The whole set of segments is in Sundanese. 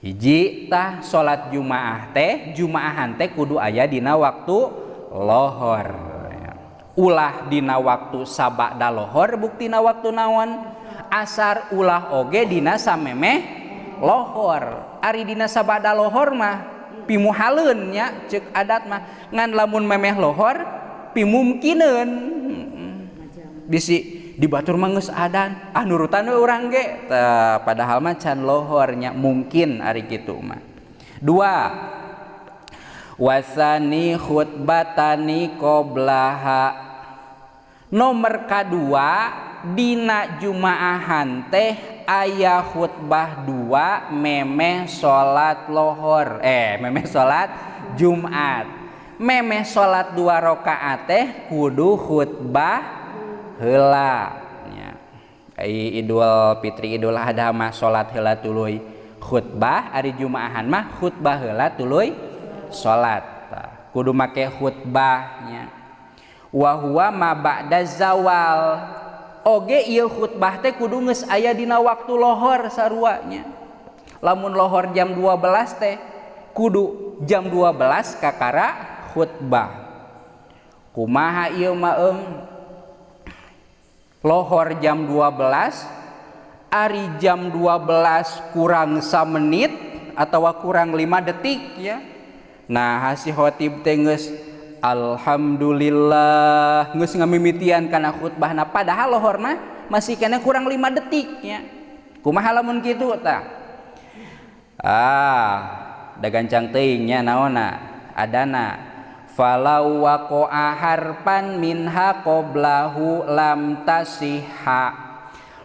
Hiji tah, salat Jumaah teh, jumaahan teh kudu aya dina waktu lohor, ulah dina waktu sabada lohor. Buktina waktu naon? Asar. Ulah oge dina samemeh lohor. Ari dina sabada lohor mah pimuhaleun nya, cek adat mah. Ngan lamun memeh lohor pimumkineun, bisi di batur mah geus adan, ah, nurutan we urang ge. Tah, padahal mah can lohornya mungkin ari kitu mah. Dua, wasani khutbatani qoblaha. Nomor kadua, dina jumaahan teh aya khutbah dua memeh salat lohor, memeh salat Jumat. Memeh salat dua rakaat teh kudu khutbah heula nya. Ai Idul Fitri, Idul Adha mah salat heula tuluy khutbah, ari jumaahan mah khutbah heula tuluy salat. Tah, kudu make khutbah nya. Wa huwa ma ba'da zawal. Oge ieu khutbah teh kudu geus aya dina waktu lohor sarua nya. Lamun lohor jam 12 teh kudu jam 12 kakara khutbah. Kumaha ieu mah eung? Lohor jam 12, ari jam 12 kurang samenit atau kurang 5 detik ya. Nah, si khotib teh geus alhamdulillah, geus ngamimitian kana khutbahna, padahal lohor mah masih kena kurang 5 detik ya. Kumaha lamun kitu tah? Ah, da gancang teuing nya naonna adana. Falau waqa'a harfan minha qablahu lam tasihha.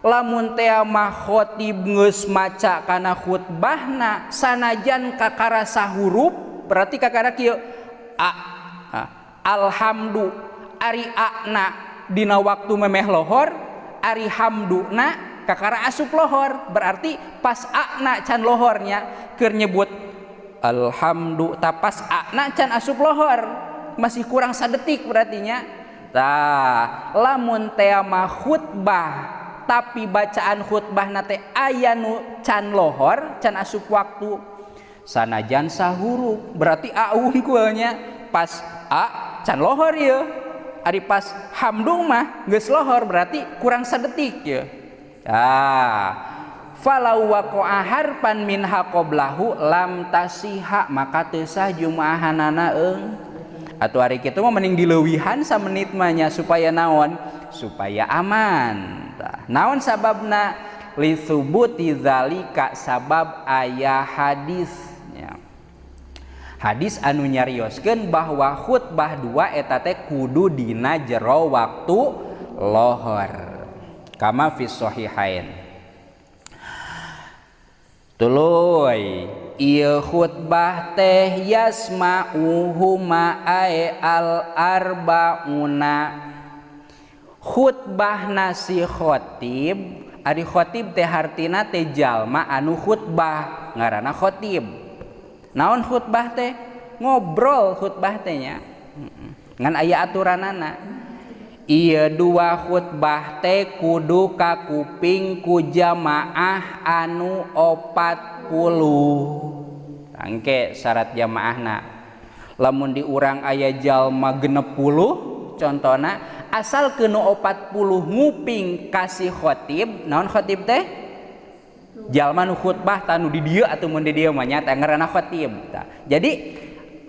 Lamun teh mah khotib geus maca kana khutbahna sanajan kakara sahurup, berarti kakara kieu a, a, alhamdu, ari a-na dina waktu memeh lohor, ari hamduna kakara asup lohor, berarti pas a-na can lohornya keur nyebut alhamdu, ta pas a-na can asup lohor, masih kurang sadetik berartinya. Tah, lamun teh mah khutbah tapi bacaan khutbahna teh aya nu can lohor, can asup waktu, sanajan sahurup, berarti a wungkulnya pas a can lohor ieu. Ari pas hamdu mah geus lohor, berarti kurang sadetik ieu. Ah, falau waqa'a harfan minha qablahu lam tasiha, maka teu sah jumaahanana eung. Atuh ari kitu mah mending dileuwihan samenit mah nya, supaya naon? Supaya aman. Tah, naon sababna? Li subuti zalika, sabab aya hadisnya. Hadis anu nyarioskeun bahwa khutbah dua eta teh kudu dina jero waktu lohor. Kama fi sahihain. Tuluy ieu khutbah teh yasma'uhuma ae al arbauna. Khutbah nasi khotib, ari khotib teh hartina teh jalma anu khutbah, ngaranna khotib. Naon khutbah teh? Ngobrol khutbah teh nya. Ngan aya aturanana. Ieu dua khutbah teh kudu kakuping ku jamaah anu 40. Tangke syarat jamaahna. Lamun di urang aya jalma 60 contona, asal kenu 40 nguping kasih khotib. Naon khotib teh? Jalma nu khutbah tah, nu di dieu atuh, mun di dieu mah nya teh ngaranna khotib. Tah, jadi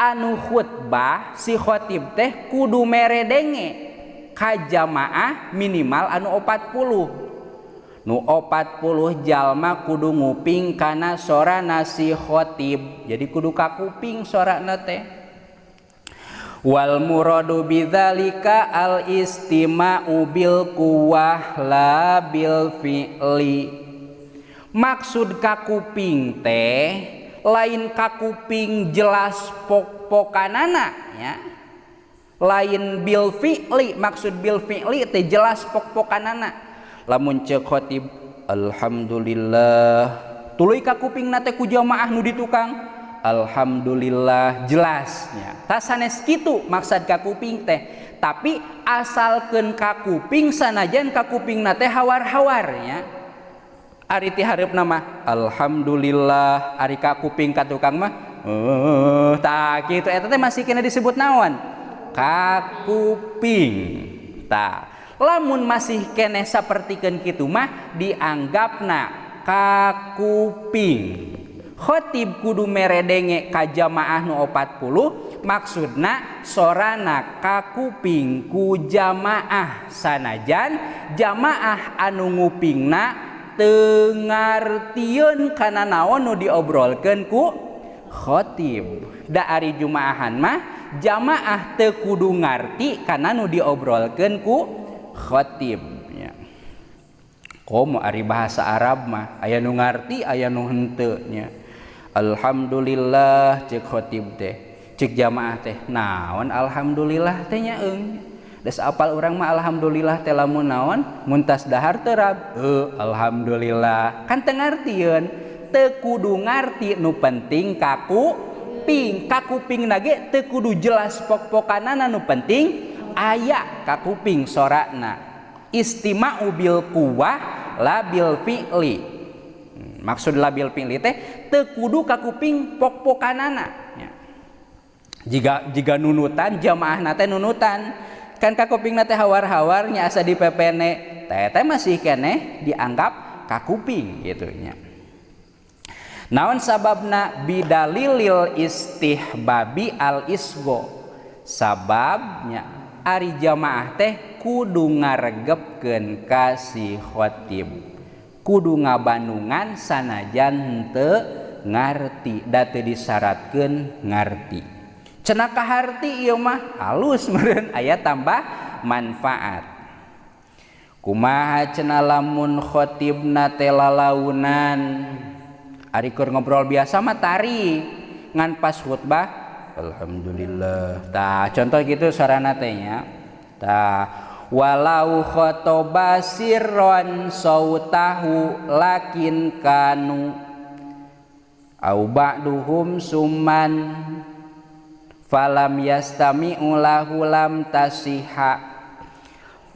anu khutbah si khotib teh kudu mere denge ka jamaah minimal anu 40. Nu 40 jalma kudu nguping kana sorana si khotib. Jadi kudu kakuping sorana teh. Wal muradu bidzalika al istima'u bil quwwah la bil fi'li. Maksud kakuping teh lain kakuping jelas pok-pokanana ya. Lain bil fi'li, maksud bil fi'li teh jelas pok-pokanana. Lamun ceuk khotib alhamdulillah, tuluy kakupingna teh ku jamaah nu di tukang alhamdulillah jelasnya. Tah sanes kitu maksud kakuping teh, tapi asalkeun kakuping sanajan kakupingna teh hawar-hawar nya. Ari ti hareupna mah alhamdulillah, ari ka kuping ka tukang mah tah kitu eta teh masih kena disebut naon? Kakuping. Tah, lamun masih keneh sapertikeun kitu mah dianggapna kakuping. Khotib kudu meredenge ka jamaah nu 40 maksudna sorana kakuping ku jamaah sanajan jamaah anu ngupingna teu ngartieun kana naon nu diobrolkeun ku khotib. Da ari jumaahan mah jamaah teu kudu ngarti kana nu diobrolkeun ku khotib. Komo ari bahasa Arab mah aya nu ngarti aya nu henteu nya. Alhamdulillah cek khotib teh, cek jamaah teh naon alhamdulillah teh nya eung. Des apal urang mah alhamdulillah teh lamun naon muntas dahar terab alhamdulillah kan teu ngartieun, teu kudu ngarti nu penting kakuping. Kakupingna ge teu kudu jelas pok-pokanana nu penting aya kakuping sorana. Istima'u bil quwwah labil fi'li. Maksud labil fi'li teh teu kudu kakuping pok-pokanana nya. Jika nunutan jamaahna teh nunutan kan kakupingna teh hawar-hawar nya asa dipepene teh teh masih keneh dianggap kakuping gitu nya. Naon sababna bidalilil istihbabi al isgo. Sababnya ari jamaah teh kudu ngaregepkeun ka si khotib, kudu ngabandungan sanajan teu ngarti, da teu disyaratkeun ngarti. Cenah kaharti ieu mah alus meureun aya tambah manfaat. Kumaha cenah lamun khotibna teh lalaunan, ari keur ngobrol biasa mah tari ngan pas khutbah alhamdulillah. Tah contoh gitu sarana teh nya. Tah walau khotoba sirron sautahu lakin kanu au ba'duhum summan falam yastami'u lahu lam tasiha.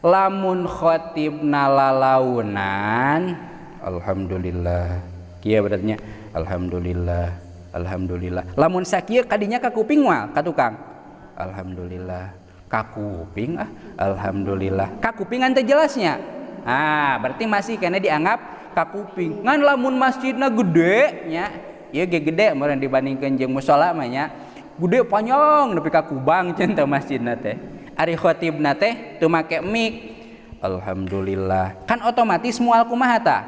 Lamun khotibna lalaunan alhamdulillah kieu beratnya alhamdulillah alhamdulillah. Lamun sakieu kadinya ka kuping moal ka tukang alhamdulillah kakuping ah alhamdulillah kakupingan teh jelasnya. Ah berarti masih kena dianggap kakuping. Ngan lamun masjidna gede nya ieu ge gede meureun dibandingkeun jeung musala mah nya gede panjang nepi ka Kubang cenah masjidna teh. Ari khotibna teh teu make mic alhamdulillah kan otomatis moal kumaha tah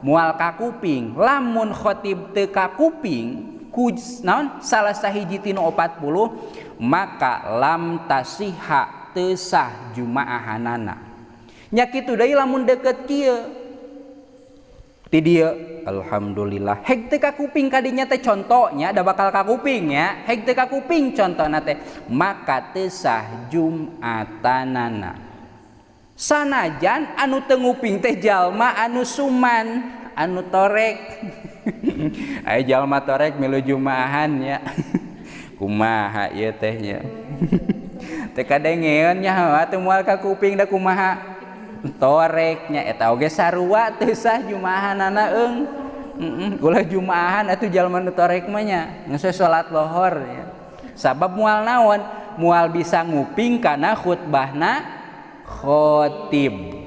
moal kakuping. Lamun khotib teu kakuping ku naon salah sahiji tinu 40 maka lam tasiha teu sah jumaahanana. Nya kitu deui lamun deukeut kieu ti dieu alhamdulillah heg teu kakuping kadinya teh contohnya da bakal kakuping nya heg teu kakuping contona teh maka teu sah jumatanana. Sanajan anu teu nguping teh jalma anu suman anu torek. Aya jalma torek milu jumaahan nya. Kumaha ieu teh nya. Teu kadengeun nya atuh moal ka kuping da kumaha torek nya eta oge sarua teu sah jumaahanana eung. Ulah jumaahan atuh jalma nu torek mah nya geus salat lohor nya. Sabab moal naon moal bisa nguping kana khutbahna khotib.